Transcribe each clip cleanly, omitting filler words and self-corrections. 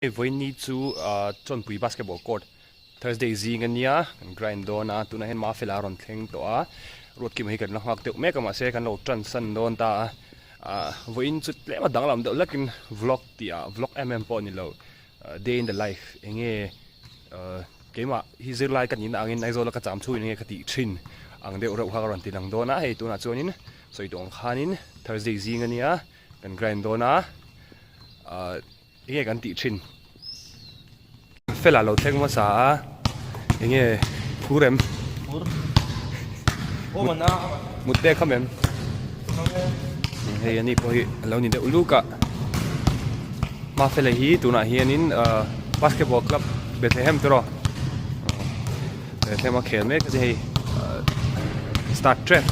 Hei vawiin chu Chawnpui basketball court Thursday zing a nia kan grind dawn a tunah hian Mafela a rawn thleng tawh a Ruatkima hi kan la nghak deuh mek a mahse kan lo tan san dawn ta a ah vawiin chu tlem a danglam deuh lekin vlog tih ah vlog em em pawh a ni lo day in the life eng nge ah keimah hi zirlai ka nihna angin Aizawl a ka cham chhuin eng nge ka tih thin ang deuh reuh kha ka rawn ti lang dawn a hei tunah chuanin sawi duh ang khanin Thursday zing a nia kan grind dawn a ah. Enge kan tih thin? Fela lo thleng hmasa a, enge phur em? Phur. Aw man a. Mut te kham em? Hei ani pawh hi a lo ni deuh luk a. Mafela hi tunah hianin basketball club Bethlehem te rawh. Bethlehem a khel mek a ni hei start trap.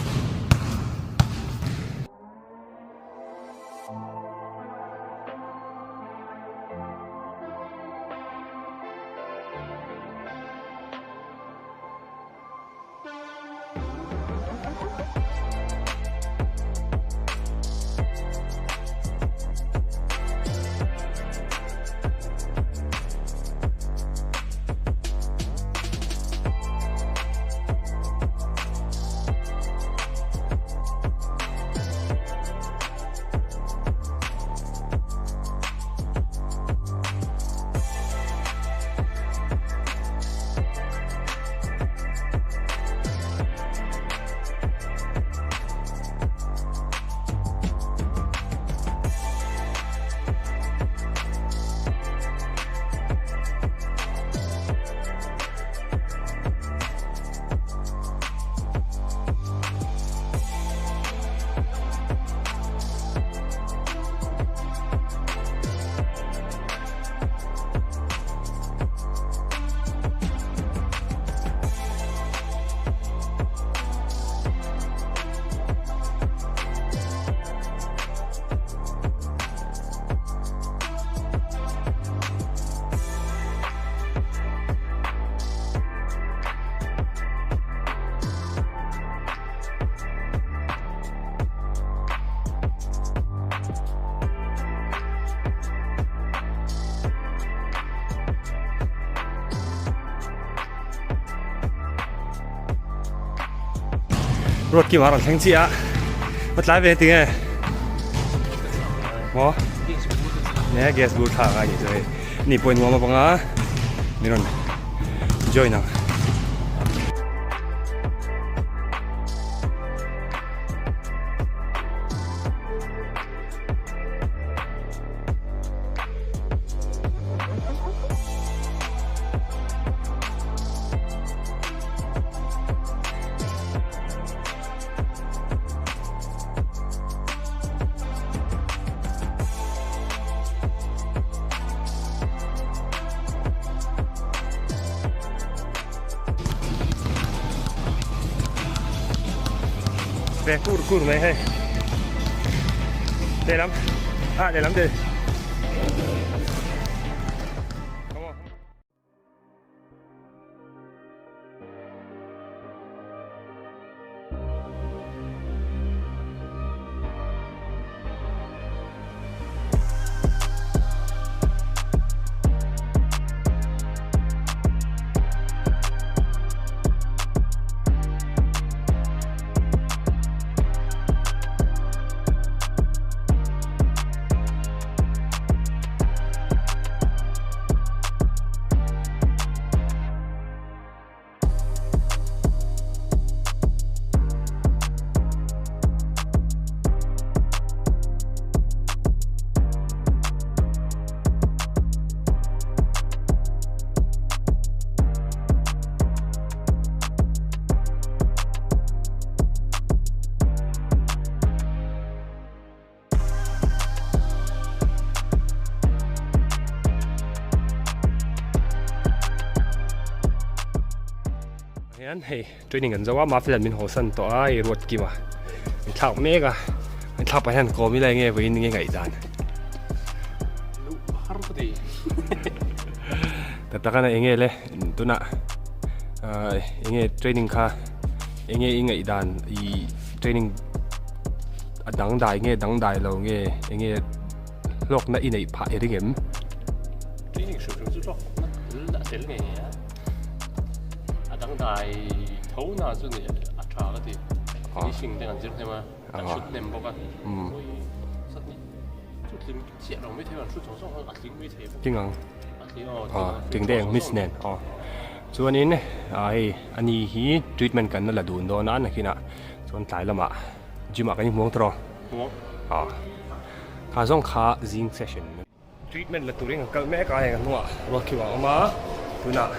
Ruat kim a rawn thleng chiah a va tlai ve tinge maw ne gas bur thlak a nih chu hei ni pawhin nuam avanga min rawn join ang. Ve kur kur mai hei lehlam ah lehlam te Hian hei training kan zo a Mafel min haw san tawh a hei ruat kim a min thlak mek a min thlak pah hian kawm ila enge vawiin nge ngaihdan har ka ti tak tak a enge le tunah enge training kha enge i ngaihdan i training a dangdai nge dangdai lo nge enge hlawkna i neih phah i ring em? hrim hrim chu hlawk na a tel ngei ngei a, a dangdai tho na chu ni a tha ka ti, finishing te kan zir hnem a, kan hrut hnem bawk a, mawi sat ni chu tling chiah lo maithei an hrut zawng zawng a tling maithei bawk. Tling ang. A tling aw, tling ang. Tling deuh ang miss nen aw. Chuanin hei ani hi treatment kan la la dun dawn a nakinah chuan tlai lamah gym ah kan inhmuang tawh Hmuang. Aw. Kha zawng kha zing session. Treatment la turin kan kal mek a, heng a hnungah ruat khiu a awm a, tunah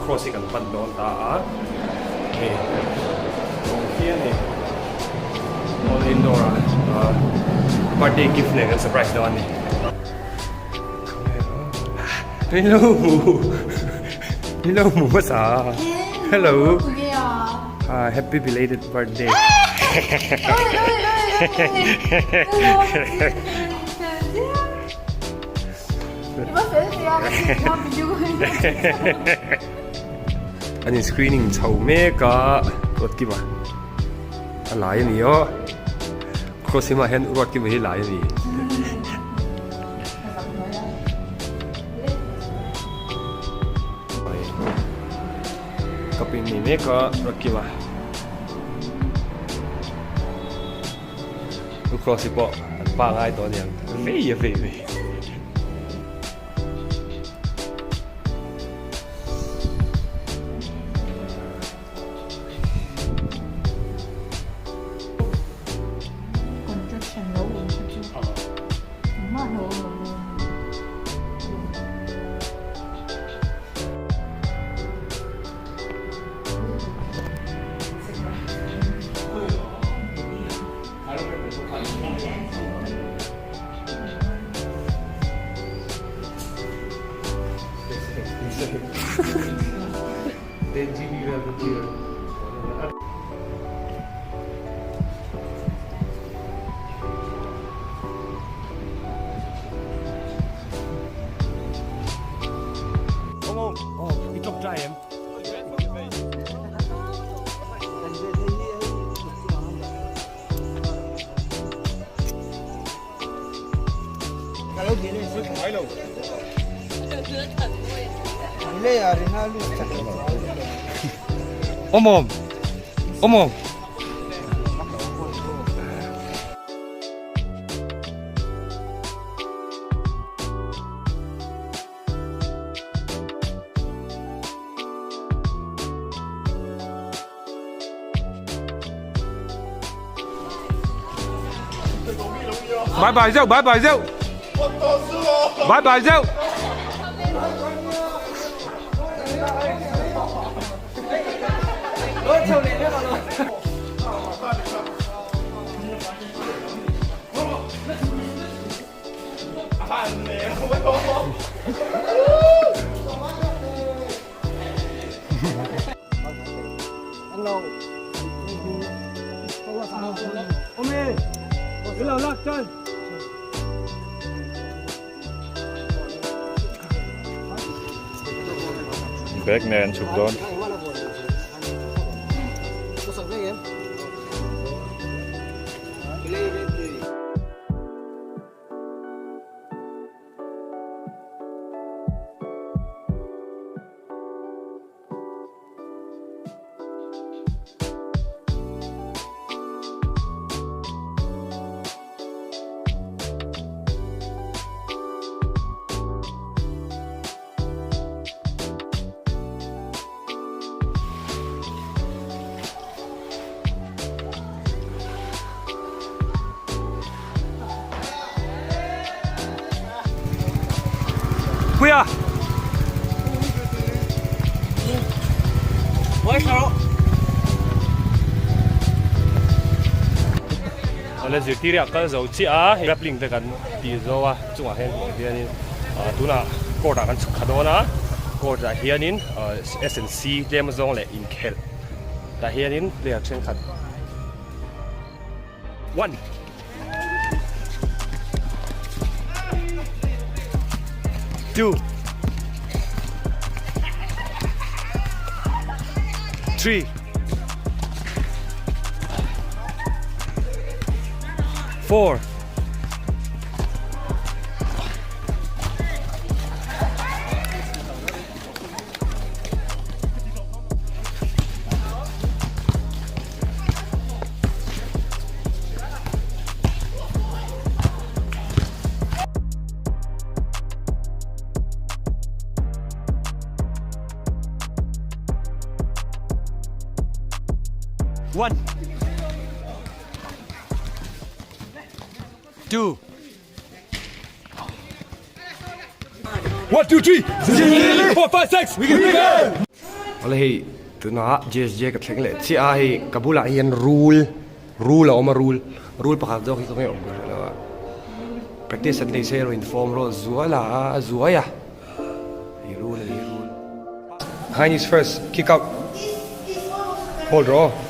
cross hi kan pan dawn ta a, hei awm hi a ni, all indoor ah birthday gift nen kan surprise dawn a ni. Min lo hmu min lo hmu hmasa hello happy belated birthday. An in screening chho mek a Ruatkima a lai a ni aw cross himah hian Ruatkima hi lai a ni. Cup in nei mek a Ruatkima. Blue Cross hi pawh an pa ngai tawh aniang vei a vei mai. Contraction lo awm kha chu engmah lo awm lo dawn. Awm awm awm. Bye bye rượu, bye bye rượu. Bye bye rượu. Bag nen chhuk dawn. Puia! Awle zirtir hi a kal zo chiah a, grappling te kan ti zo a chungah hian hianin tunah court ah kan chhuk thla dawn a court ah hianin S and C tlem zawng leh inkhelh tah hianin player thenkhat one two three 4. One. 2. 1, 2, 3, 4, 5, 6, we can Awle hei tunah JSJ ka thleng leh chiah a hei ka bulah hian rul rul a awm a rul rul pakhat zawk hi ka ngaih awm ka hre lo a practice an nei se erawh in form rawh zual a a zuai a hei rul a ni rul. High knees first kick out hold rawh aw.